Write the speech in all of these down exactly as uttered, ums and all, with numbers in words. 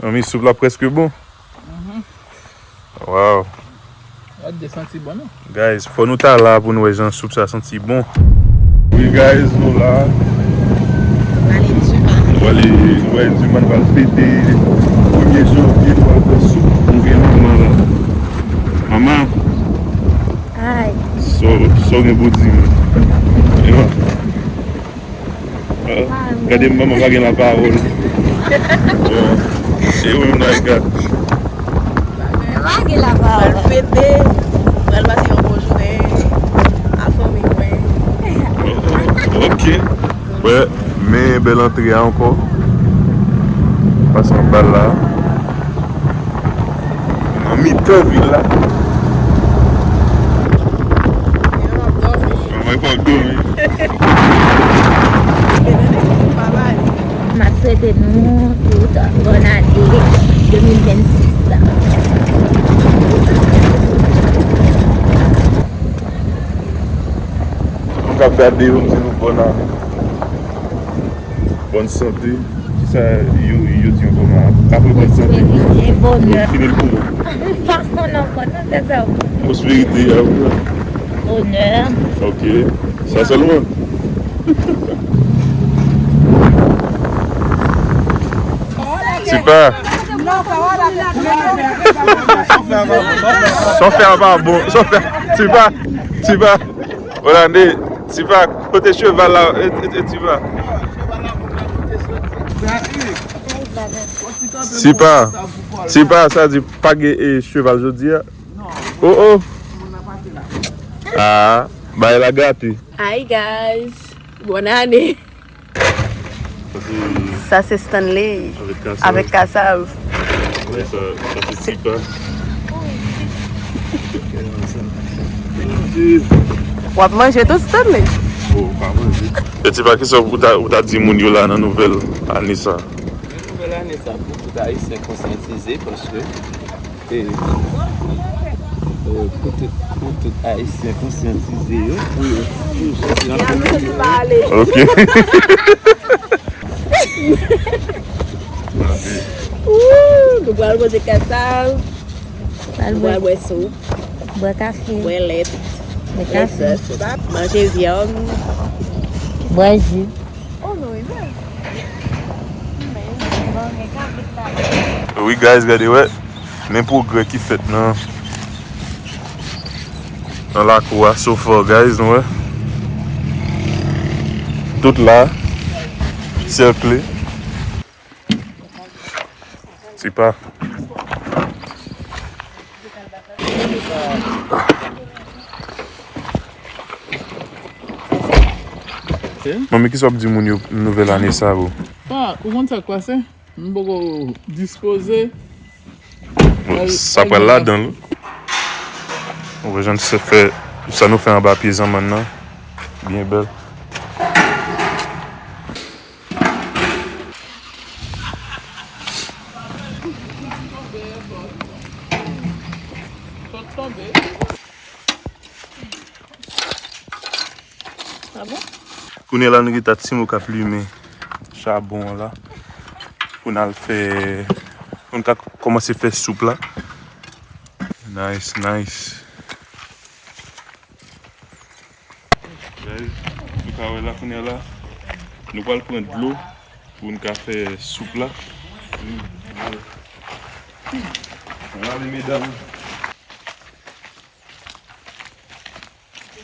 Manmi, soup la prèske bon. Waw. Gad, de santi bon, non? Guys, fò nou ta la pou nou wè jan soup sa santi bon. Wi, guys, nou la. Nou ale Duma. Nou ale, nou ale Duma, nou al fete premye janvye, nou al pran soup. Nou gen manman la. Manman. Ay. Sa, sa w gen pou di m? Yo. Ah, gade manman pa gen lapawòl. Bon, e ou menm, Naïka? Mwen pa gen lapawòl. Pral fete, pral pase yon bon jounen a fanmi mwen. Ok. Wè, men bèl antre a ankò. Pase yon bal la. Nan mitan vil la. Manman, fò w dòmi. M ap swete nou tout bòn ane de mil vennsis. Moun k ap gade yo, m di nou bòn ane. Bòn sante. Kisa yo, yo di ankò la? Apre bòn sante. Pwosperite, bonè. Fini l pou mwen. M pa konn ankò, non, se sa. Pwosperite, apre. Bonè. Ok. Sa sèlman. Tipa. Sa w fè a pa bon. Sa w fè. Tipa. Tipa. Bòn ane. Tipa, kote cheval la? E, e, e, Tipa. Tipa. Tipa, sa di pa gen, e, cheval jodi a. Oh, oh. Ah, bay la gate. Hi, guys. Bòn ane. Sa se Stanley avèk Kasav. Sa, sa se Tipa. W ap manje tout, Stanley? Bon, pa manje. E Tipa, kisa ou ta, ou ta di moun yo la nan nouvèl ane sa? Nan nouvèl ane sa, pou tout Ayisyen konsyantize, paske E, e, pou tout, pou tout Ayisyen konsyantize yo, pou yo, pou yo soti nan fòm yo. Ok. Ooh, nou pral manje kasav. Nou pral bwè soup. Bwè kafe. Bwè lèt. Bwè kafe. Manje vyann. Bwè ji. Wi, guys, gade, wè. Men pwogrè ki fèt nan, nan lakou a, so far, guys, nou wè. Tout la, sèkle. Tipa. Manmi, kisa w ap di moun yo nouvèl ane sa, bro? Pa, ou konn sa k pase? M poko dispoze. Bon, sa pral ladan l. Ou wè jan se fè, sa nou fè anba pye zanmann nan. Byen bèl. Kounye a la, nou gentan ti mo k ap limen chabon an la. Pou n al fè, pou n ka kòmanse fè soup la. Nice, nice. Guys, nou ka wè la kounye a la. Nou pral pran dlo pou n ka fè soup la. Ann ale, medam.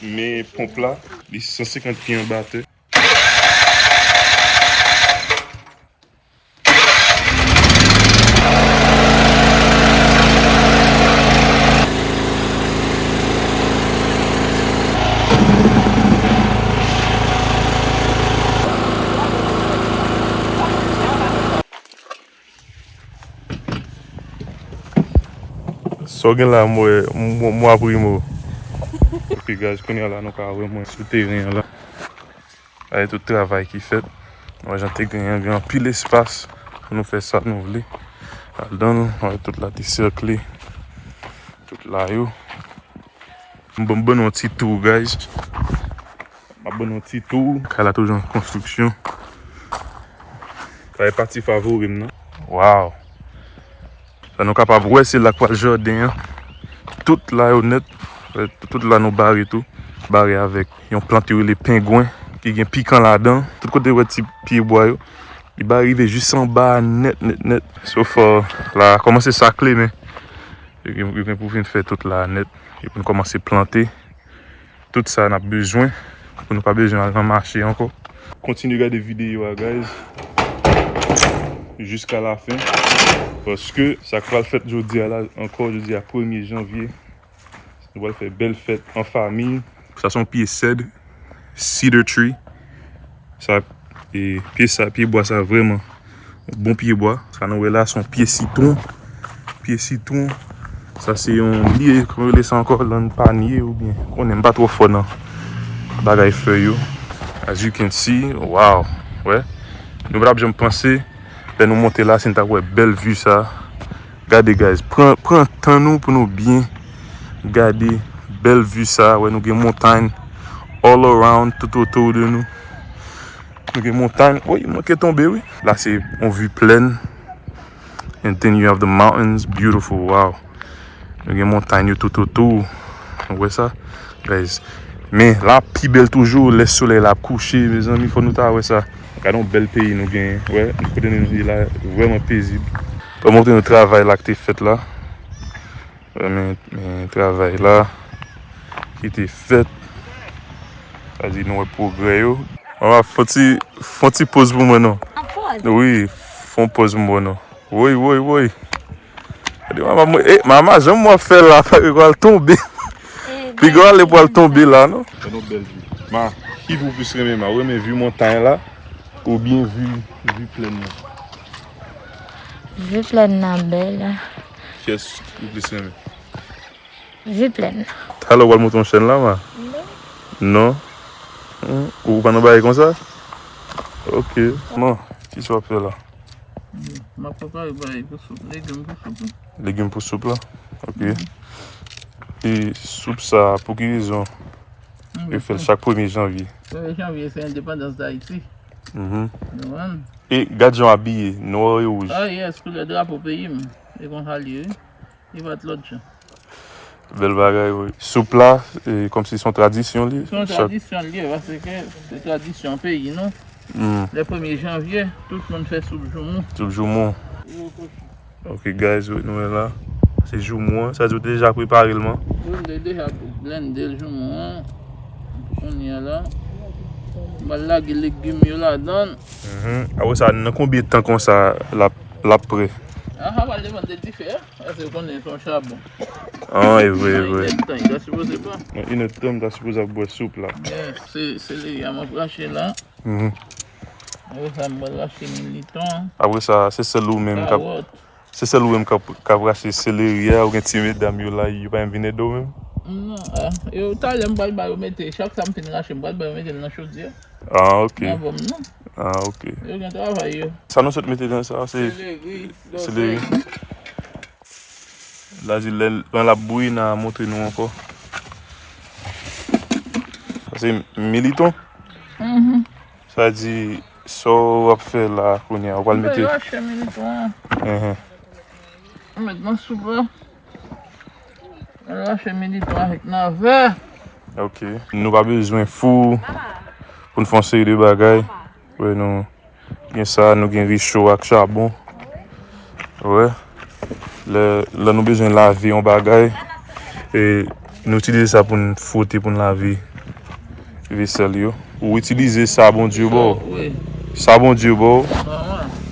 Men ponp la, li san senkant pye anba tè. Sa w gen la, mwen, mwen, mwen primo. Ok, guys, kounye a la, nou ka wè mwen sou teren an la. Gade tout travay ki fèt. Nou wè jan te gen, gen anpil espas pou nou fè sa nou vle. Ladan l, nou wè tout la te sèkle. Tout la yo. M ban, ban nou yon ti tou, guys. M ap ban nou yon ti tou. Kay la toujou an konstriksyon. Sa e pati favori m nan. Waw. La nou kapab wè se la k pral jaden an. Tout la yo nèt. Wè, tout la nou bare tou. Bare avèk yon plant yo rele pengwen ki gen pikan ladan. Tout kote wè ti pye bwa yo. Li bare rive jis anba a nèt, nèt, nèt. So far, la kòmanse sakle, men yo gen, yo gen pou fin fè tout la nèt. Yo pou n kòmanse plante. Tout sa n ap bezwen pou nou pa bezwen al nan mache ankò. Kontinye gade videyo a, guys, jiska lafen, paske sa k pral fèt jodi a la ankò, jodi a premye janvye, nou pral fè bèl fèt an fanmi. Sa se yon pye sèd, cedar tree. Sa, e, pye sa, pye bwa sa vrèman bon pye bwa. Sa nou wè la, se yon pye sitwon. Pye sitwon. Sa se yon, li, kòman yo rele sa ankò, lann panye oubyen, konnen m pa twò fò nan bagay fèy yo. As you can see, wow. Wè. Nou pa t ap janm panse, lè nou monte la, si n t ap wè bèl vi sa. Gade, guys, pran, pran tan nou pou nou byen gade bèl vi sa. Wè, nou gen montay all around, tout otou de nou. Nou gen montay. Woy, manke tonbe, wi. La, se yon vi plèn. And then you have the mountains, beautiful, wow. Nou gen montay yo tout otou. Ou wè sa, guys? Men, la pi bèl toujou, lè solèy la ap kouche, mezanmi, fò nou ta wè sa. Gade yon bèl peyi nou genyen, wè, kote nou ye la, vrèman pezib. Mwen montre nou travay la ki te fèt la. Wè, men, men travay la ki te fèt. Sa di nou wè pwogrè yo. Mama, fè yon ti, fè yon ti poz pou mwen, non. An poz? Wi, fè yon poz pou mwen, non. Woy, woy, woy. Gade mama, mwen, eh, mama, jan mwen ap fè la, piga w al tonbe. Piga w ale pou al tonbe la, non? Gade yon bèl vi. Ma, ki vi w plis renmen, ma? Ou renmen vi montay la, oubyen vi, vi plèn nan? Vi plèn nan bèl. Kiyès ou plis renmen? Vi plèn. Talè w pral monte yon chèn la, ma? Non. Non? Hmm, ou pa nan bagay konsa? Ok. Bon, kisa w ap fè la? M ap prepare bagay pou soup, legim pou soup la. Legim pou soup la? Ok. E soup sa, pou ki rezon yo fè l chak premye janvye? Premye janvye, se endepandans Dayiti. Mhm. Nou konprann? E gad jan w abiye, nwa e wouj. Ah yes, koulè drapo peyi m. E konsa l ye, wi. Li pa t lòt jan. Bèl bagay, wi. Soup la, e, kòmsi se yon tradisyon li. Se yon tradisyon li ye, paske se tradisyon peyi nou. Hmm. Lè premye janvye, tout moun fè soup joumou. Soup joumou. Ok, guys, wi, nou wè la. Se joumou an. Sa di w te deja prepare l, man? Wi, m te deja blende l joumou an. Kounye a la, m pral lage legim yo ladan. Mhm. Apre sa, nan konbyen tan konsa l ap, l ap prè? Ah, sa pral depann de dife a. Paske ou konnen se yon chabon. Ah, e vre, e vre. Nan inèdtan, li ta sipoze pran. Nan inèdtan, m ta sipoze ap bwè soup la. Yes, se, seleri a m ap rache la. Mhm. Apre sa, m pral rache militon. Apre sa, se sèl ou menm k ap, se sèl ou menm k ap, k ap rache seleri a, ou gen ti medam yo la, yo pa menm vin ede w menm? Non, ah, yo, talè m pral ba yo mete, chak sa m fin rache, m pral ba yo mete l nan chodyè. Ah, ok. Nan bon, non. Ah, ok. Yo gen travay yo. Sa nou sot mete nan sa, se seleri, seleri. La di lè, lè l ap bouyi, n a montre nou ankò. Sa se militon. Mhm. Sa di, sa w ap fè la kounye a, ou pral mete. Mwen rache militon an. Mhm. Mwen met nan soup la. Mwen rache militon avèk navè. Ok. Nou pa bezwen fou pou n fè yon seri de bagay. Wè, nou gen sa, nou gen recho ak chabon. Wè. Lè, lè nou bezwen lave yon bagay, e, nou itilize sa pou n fwote, pou n lave vesèl yo. Ou itilize sa Bondye ba w. Wi. Sa Bondye ba w,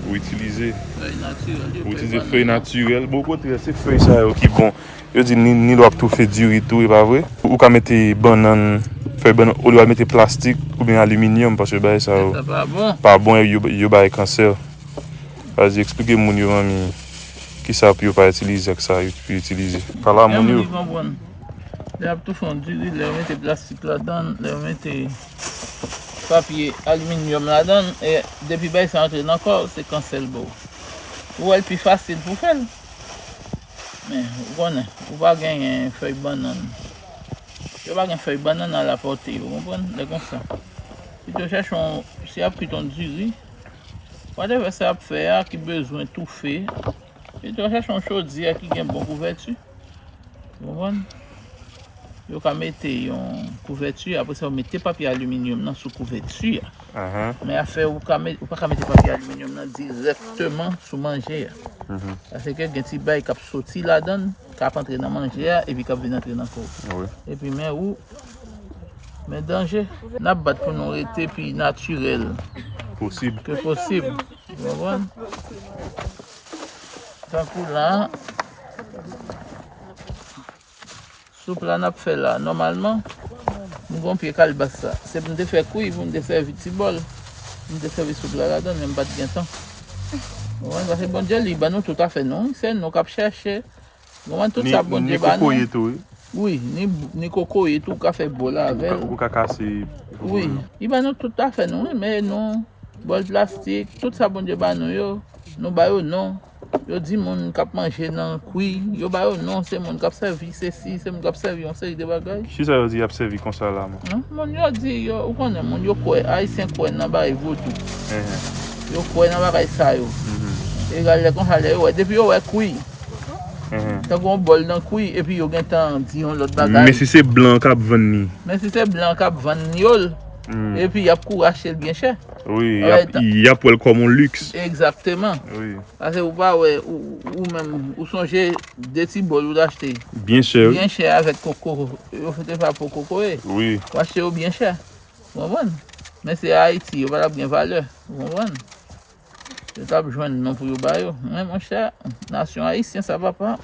ou itilize. Fèy natirèl yo. Ou itilize fèy natirèl. Bon, okontrè, se fèy sa yo ki bon. Yo di ni, ni lè w ap toufe diri tou, e pa vre? Ou ka mete bannann, fèy bannann, olye w al mete plastik oubyen aliminyòm, paske bagay sa yo pa bon, yo, yo bay kansè. Sa di, eksplike moun yo, manmi, kisa pou yo pa itilize ak sa yo, yo itilize. Pale a moun yo. Lè moun yo konprann. Lè y ap toufe yon diri, lè yo mete plastik ladan l, lè yo mete papye aliminyòm ladan l, e depi bagay sa antre nan kò w, se kansè l ba w. Ou wè l pi fasil pou w fè l. Men, ou konnen, ou pa genyen fèy bannann. Yo pa gen fèy bannann a la pòte yo, konprann? Lè konsa. Pito chèche yon, si y ap kwit yon diri, whatever sa y ap fè a ki bezwen toufe, Yo te ka chache yon chodyè ki gen bon kouvèti. Ou konprann? Yo ka mete yon kouvèti, apre sa, yo mete papye aliminyòm nan sou kouvèti a. Ahan. Men afè ou ka met, ou pa ka mete papye aliminyòm nan dirèkteman sou manje a. Mhm. Paske gen ti bay k ap soti ladan l, k ap antre nan manje a, epi k ap vin antre nan kò w. Wi. Epi men ou, men danje. N ap bat pou nou rete pi natirèl posib. Ke posib. Ou konprann? Tankou la, soup la n ap fè la, nòmalman, m gon pye kalbas sa. Se pou m te fè kwi, pou m te sèvi ti bòl, pou m te sèvi soup la ladan, men m pa t gen tan. Ou konprann? Paske Bondye, li ban nou tout afè nou, wi. Se nou k ap chèche. Ou konprann? Tout sa Bondye ba nou. Ni, ni kokoye tou, wi. Wi, ni, ni kokoye tou, ou ka fè bòl avè l. Ou ka, ou ka kase kokoye. Wi, li ba nou tout afè nou, wi, men nou, bòl plastik, tout sa Bondye ba nou yo, nou ba yo non. Yo di moun k ap manje nan kwi, yo ba yo non, se moun k ap sèvi sesi, se moun k ap sèvi yon seri de bagay. Kisa yo di y ap sèvi konsa la, man? Non, moun yo di, yo, ou konnen, moun yo kwè, Ayisyen kwè nan bagay vodou. Ehe. Yo kwè nan bagay sa yo. Mhm. Egal lè konsa, lè yo wè, depi yo wè kwi, mhm, tankou yon bòl nan kwi, epi yo gentan di yon lòt bagay. Men si se blan k ap vann li? Men si se blan k ap vann yo l, mm, epi y ap kou achte l byen chè. Wi, y ap, y ap wè l kòm yon liks. Egzakteman. Wi. Paske ou pa wè, ou, ou menm, ou sonje de ti bòl ou t achte. Byen chè, wi. Byen chè avèk koko, yo te fè pou kokoye. Wi. Ou achte yo byen chè. Ou konprann? Men se Ayiti, yo pa t ap gen valè. Ou konprann? Yo t ap jwenn non pou yo ba yo. Men, monchè, nasyon ayisyen sa, papa.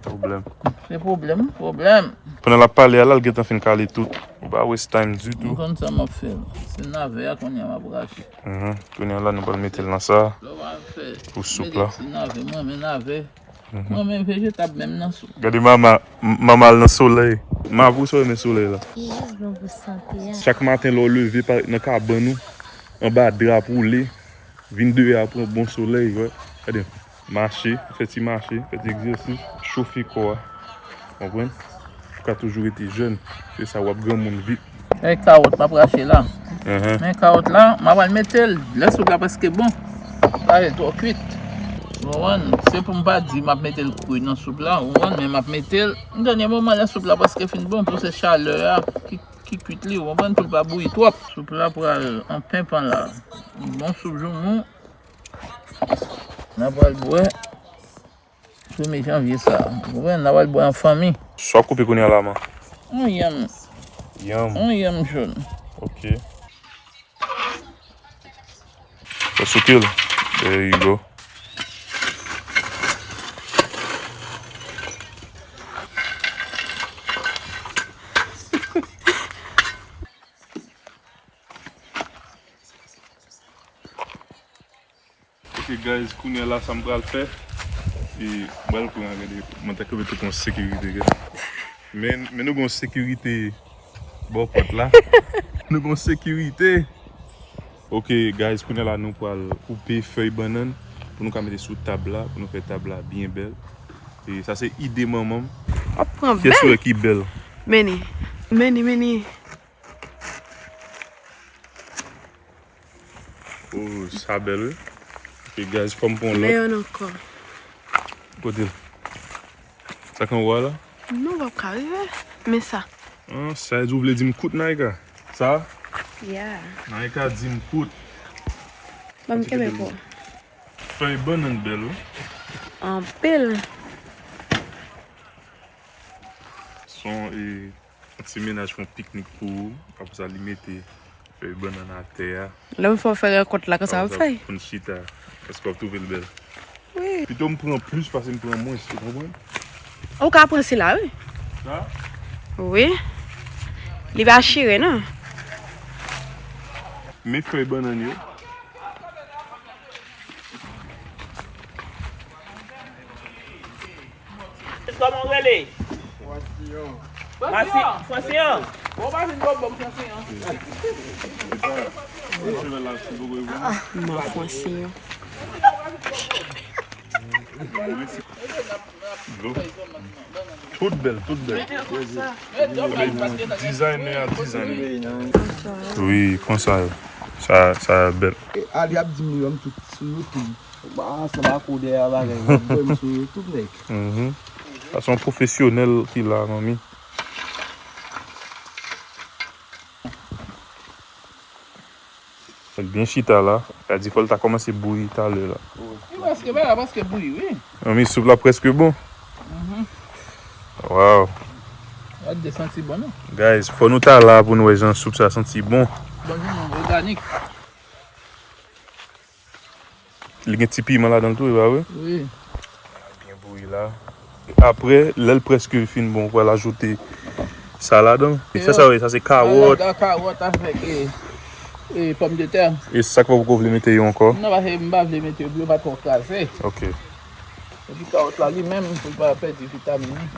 Pwoblèm. Se pwoblèm, pwoblèm. Pandan l ap pale a la, l gentan fin kale tout. Ou pa waste time ditou. Ou konn sa m ap fè la. Se navè a kounye a m ap rache. Mhm. Kounye a la, nou pral mete l nan sa. Lè w ap fè, pou soup la. Mete ti navè, mwen renmen navè. Mhm. Mwen renmen vejetab menm nan soup. Gade mama, m-, mama al nan solèy. Ma, pou sa w renmen solèy la? Li jis bon pou sante a. Chak maten lè w leve pa, nan kabann ou, anba dra pou w le, vin deyò a pran bon solèy, wè. Gade. Mache, fè ti mache, fè ti egzèsis, chofe kò a. Konprann? Ou ka toujou rete jèn. Se sa, w ap granmoun vit. E kawòt m ap rache la. Enhen. Men kawòt la, m ap al mete l. Lè soup la prèske bon. Pa gen twò kuit. Ou konprann? Se pou m pa di m ap mete l kri nan soup la, ou konprann? Men m ap mete l. Dènye moman, lè soup la prèske fin bon, pou se chalè a ki, ki kuit li, ou konprann? Pou l pa bouyi twòp. Soup la pral an penpan la. Bon soup joumou. N a pral bwè premye janvye sa. Ou konprann? N a pral bwè an fanmi. Sa w ap koupe kounye a la, man? Yon yanm. Yanm. Yon yanm jòn. Ok. Fò souke l. There you go. Ok, guys, kounye a la, sa m pral fè, e, m pral pran, gade, mwen ta koupe tout yon sekirite, gade. Men, men nou gen yon sekirite bò pòt la. Nou gen yon sekirite. Ok, guys, kounye a la, nou pral koupe fèy bannann pou nou ka mete sou tab la, pou nou fè tab la byen bèl. E sa se ide manman m. W ap pran bèl. Kiyès ou wè ki bèl? Meni. Meni, meni. Oh, sa bèl, wi. Ok, guys, fò m pran lòt. Men yon ankò. Kote l? Sa k anwo a la? Non, w ap ka rive. Men sa. Ah, sa di w vle di m kout, Naïka? Sa? Yeah. Naïka di m kout. Ban m kenbe pou w. Fèy bannann bèl, wi. Anpil. Son, e, Yon ti mennaj fè yon piknik pou ou. Apre sa, li mete fèy bannann atè a. Lè m fè w fè rankont la, konsa w ap fè? Pou n chita. Èske w ap twouve l bèl? Wi. Pito m pran plis pase m pran mwens, ou konprann? Ou ka pran sila, wi. Sa? Wi. Li pa chire, non. Men fèy bannann yo. Kòman w rele? Fransiyon. Fransiyon. Bon, pa vin bò m Fransiyon. Ah, man Fransiyon. Tout bèl, tout bèl. Dizayne a dizayne. Wi, konsa yo. Sa, sa bèl. E, Ali ap di m li wè m tout sou YouTube. Ba, se pa kou dèyè bagay, mwen m sou YouTube, nèg. Mhm. Sa se yon pwofesyonèl ki la, manmi. L byen chita la. Sa di fò l ta kòmanse bouyi talè la. Li prèske, bagay la prèske bouyi, wi. Manmi, soup la prèske bon. Mhm. Wow. Gad de santi bon, non? Guys, fò nou ta la pou nou wè jan soup sa santi bon. Bon, jan organik. Li gen ti piman ladan l tou, e pa vre? Wi. Byen bouyi la. Apre, lè l prèske fin bon, ou pral ajoute sa ladan l. E sa, sa, wi, sa se kawòt. Sa kawòt avèk, e, e, pòmdetè. E sa k fè ou poko vle mete yo ankò? Non, paske m pa vle mete yo, pou yo pa twò kraze. Ok. Epi kawòt la, li menm, pou l pa pèdi vitamin li.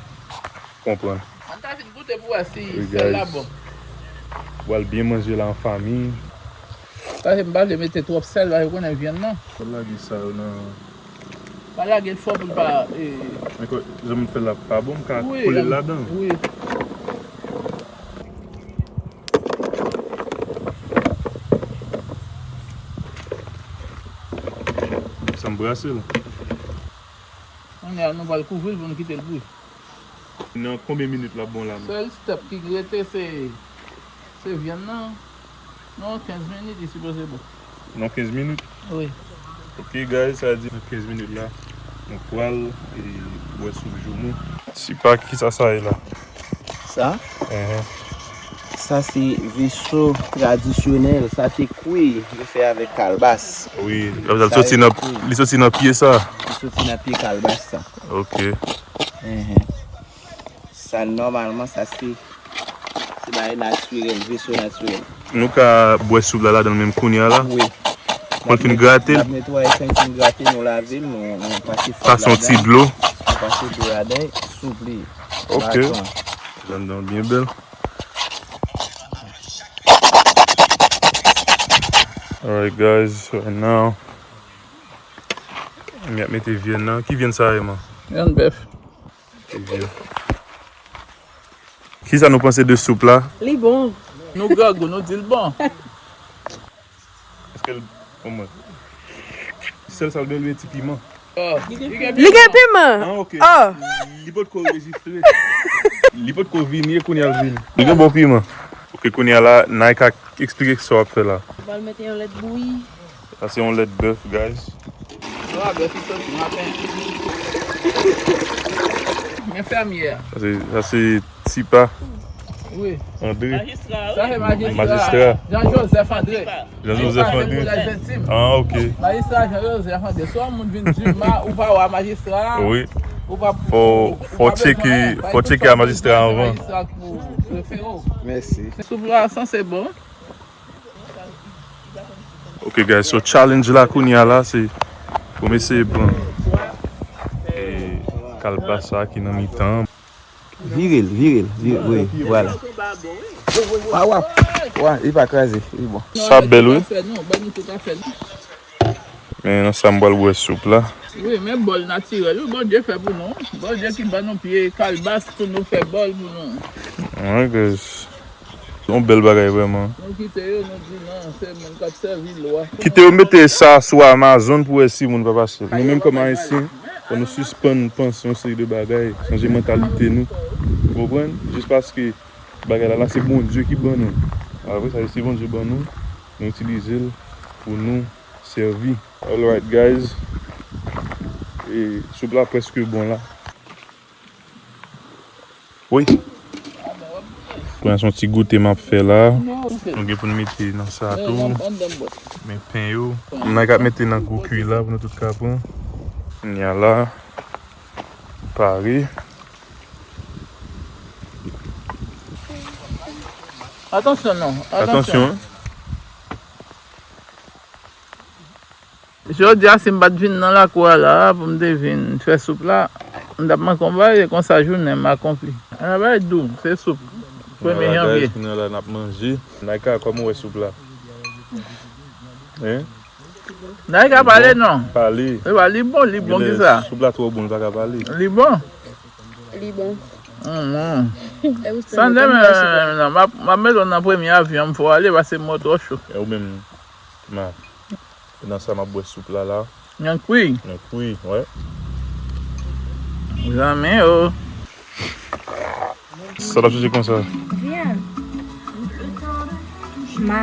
Konprann. Ann ta vin goute pou wè si sèl la bon. Wi, guys. Pral byen manje la an fanmi. Paske m pa vle mete twòp sèl, paske ou konnen vyann nan. Fò lage sa yo nan. Pa lage l fò pou l pa, e, men kò, jan m fè l la pa bon, m ka kole l ladan. Wi. Sa m brase l. Kounye a, nou pral kouvri l pou nou kite l bouyi. Nan konbyen minit l ap bon la menm? Sèl step ki rete se, se vyann nan. Non, kenz minit li sipoze bon. Nan kenz minit? Wi. Ok, guys, sa di nan kenz minit la, nou pral, e, bwè soup joumou. Sipa, kisa sa ye la? Sa? Ehe. Sa se veso tradisyonèl. Sa se kwi yo fè avèk kalbas. Wi, li soti nan, li soti nan pye sa. Li soti nan pye kalbas sa. Ok. Ehe. Sa, nòmalman, sa se, se bagay natirèl, veso natirèl. Nou ka bwè soup la ladan l menm kounye a la? Wi. Pou l fin grate l? N ap netwaye, sa fin grate, nou lave l, nou, nou pase fòy ladan. Pase yon ti dlo. Nou pase dlo ladan, soup li. Ok. Ladan byen bèl. Alright, guys, right now, m ap mete vyann nan. Ki vyann sa ye, man? Vyann bèf. Ki vyann? Kisa nou panse de soup la? Li bon. Nou grangou, nou di l bon. Èske l, omwen, sèl sa l gen, li gen ti piman? Oh, li gen piman. Li gen piman? Ah, ok. Oh. Li potko rejistre. Li potko vini, e kounye a l vini. Li gen bon piman. Ok, kounye a la, Naïka, eksplike sa w ap fè la. Ou pral mete yon lèt bouyi. Sa se yon lèt bèf, guys. Sa va, bèf li soti maten. Men fèmyè a. Sa se, sa se Tipa. Wi. André. Majistra, wi. Sa se majistra. Majistra. Jean Joseph André. Jean Joseph André. Tipa se pou lèzentim. Ah, ok. Majistra Jean Joseph André. Si yon moun vin di ma, ou pa wè majistra. Wi. Ou pa, fò, ou fò pa tcheke, bezwen, fò tcheke a majistra anvan. Majistra pou refere w. Mèsi. Soup la sanse bon. Ok, guys, so challenge la kounye a la, se pou m eseye pran, e, kalbas sa ki nan mitan. Vire l, vire l, vire, wi, vwala. Wa, wa, wa, li pa kraze, li bon. Sa bèl, wi. Men nan sa m pral bwè soup la. Wi, men bòl natirèl, wi, Bondye fè pou nou. Bondye ki ban nou pye kalbas pou nou fè bòl pou nou. Wi, guys. Se yon bèl bagay vrèman. Nou kite yo, nou di non, se moun k ap sèvi lwa. Kite yo mete sa sou Amazon pou wè si moun p ap achte. Nou menm kòm Ayisyen, fò nou sispann panse yon seri de bagay, chanje mantalite nou. Ou konprann? Jis paske bagay la, la se Bondye ki ban nou. Apre sa, se Bondye ban nou, nou itilize l pou nou sèvi. Alright, guys. E soup la prèske bon la. Wi. Pran yon ti goute m ap fè la. Nou gen pou n mete nan sa tou. Men pen yo. M nan k ap mete nan gwo kui la pou nou tout ka pran. Kounye a la. Pare. Atansyon non. Atansyon. Atansyon. Jodi a, si m pa t vin nan lakou a la, pou m te vin fè soup la, m t ap manke yon bagay, e konsa jounen m akonpli. Yon bagay dou, se soup. Premye janvye. Kounye a la, guys, kounye a la, n ap manje. Naïka, kòman w wè soup la? Hein? Naïka, pale non. Pale. Epa, li bon, li bon, kisa? Soup la twò bon, li pa ka pale. Li bon. Li bon. Sa m te menm, non, m ap, m ap mete w nan premye avyon, m fè w ale, paske mwen twò cho. E ou menm, Tima? Nan sa m ap bwè soup la la. Nan kwi. Nan kwi, wè. Zanmi yo. Sa l ap chèche konsa? Vyann. Ma.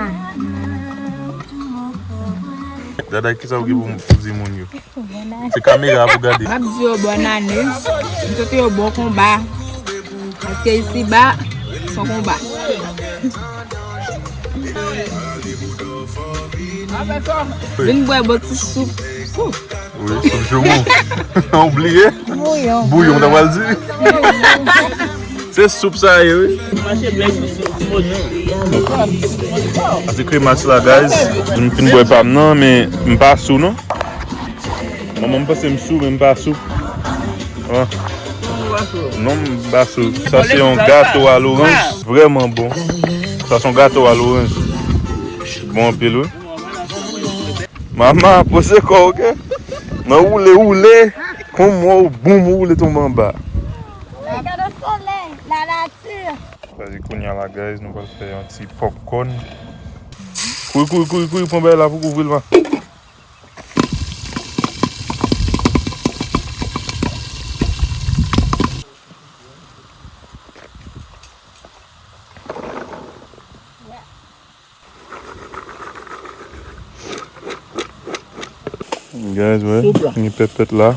Dada, kisa ou gen pou, pou di moun yo? Bòn ane. Se kamera pou gade. M ap di yo bòn ane. M swete yo bon konba. Paske isiba, se yon konba. Vin bwè bon ti soup. Soup. Wi, soup joumou. Ou bliye? Bouyon. Bouyon, ta pral di. Se soup sa ye, wi. Sa se kremas la, guys. M fin bwè pa m nan, men m pa sou, non. Manman, m panse m sou, men m pa sou. Ah. Non, m pa sou. Sa se yon gato a loranj. Vrèman bon. Sa se yon gato a loranj. Bon anpil, wi. Mama, poze kò w, oke? Nan woule, woule. Kòm w bon, w woule tonbe anba. Gade solèy, la nati. Sa di kounye a la, guys, nou pral fè yon ti popcorn. Kouri, kouri, kouri, kouri, pran bagay la pou kouvri l, va. Guys, wè, ni pèpèt la.